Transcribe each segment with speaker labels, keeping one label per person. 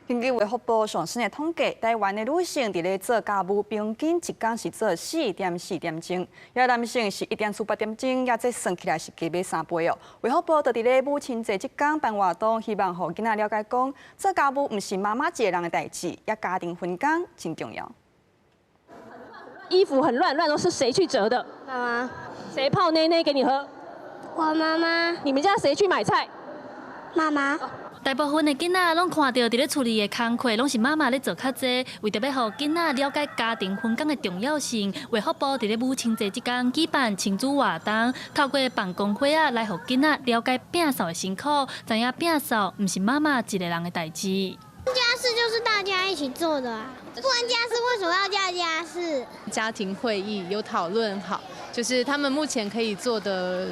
Speaker 1: 根據衛福部上新的統計，台灣的女性佇咧做家務平均一工是做4.4點鐘，而男性是1.48點鐘，也這算起來是加碼3倍哦。衛福部就佇咧母親節這工辦活動，希望予囡仔了解講，做家務毋是媽媽一个人的代誌，也家庭分工真重要。
Speaker 2: 衣服很亂，亂都是誰去折的？
Speaker 3: 媽媽。
Speaker 2: 誰泡奶奶給你喝？
Speaker 3: 我媽媽。
Speaker 2: 你們家誰去買菜？
Speaker 3: 媽媽。
Speaker 4: 大部分的囡仔攏看著佇咧厝裡的工課，攏是媽媽咧做較濟。為著欲予囡仔了解家庭分工的重要性，衛福部佇咧母親節這工舉辦親子活動，透過放光火仔來予囡仔了解摒掃的辛苦，知影摒掃毋是媽媽一个人的代誌。
Speaker 3: 家事就是大家一起做的啊，不然家事為什麼要叫家事？
Speaker 5: 家庭會議有討論好，就是他們目前可以做的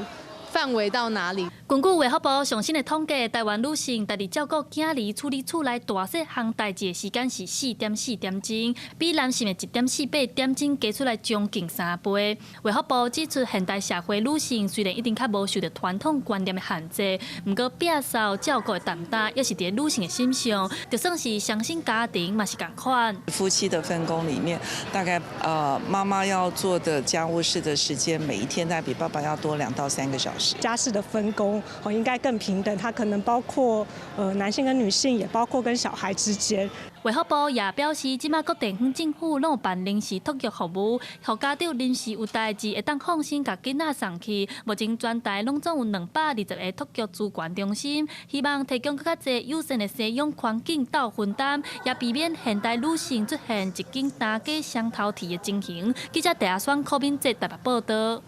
Speaker 5: 範圍到哪裡？
Speaker 4: 根據衛福部上新的統計，台灣女性家己照顧囝兒、處理厝內大細項代誌的時間是4.4點鐘，比男性的1.48點鐘加出來將近3倍。衛福部指出，現代社會女性雖然已經較無受著傳統觀念的限制，毋過摒掃照顧的擔當猶是佇女性的身上，就算是雙薪家庭嘛是仝款。
Speaker 6: 夫妻的分工裡面，大概媽媽要做的家務事的時間，每一天大概比爸爸要多2到3個小時。
Speaker 7: 家事的分工哦，應該更平等，它可能包括男性跟女性，也包括跟小孩之間。
Speaker 4: 衛福部也表示，這馬各地方政府攏有辦臨時托育服務，予家長臨時有代誌會當放心共囡仔送去。目前全台攏總有220個托育資源中心，希望提供閣較濟友善的生養環境鬥分擔，也避免現代女性出現一肩擔家雙頭鐵的情形。記者鄭阿雙、柯敏哲台北報導。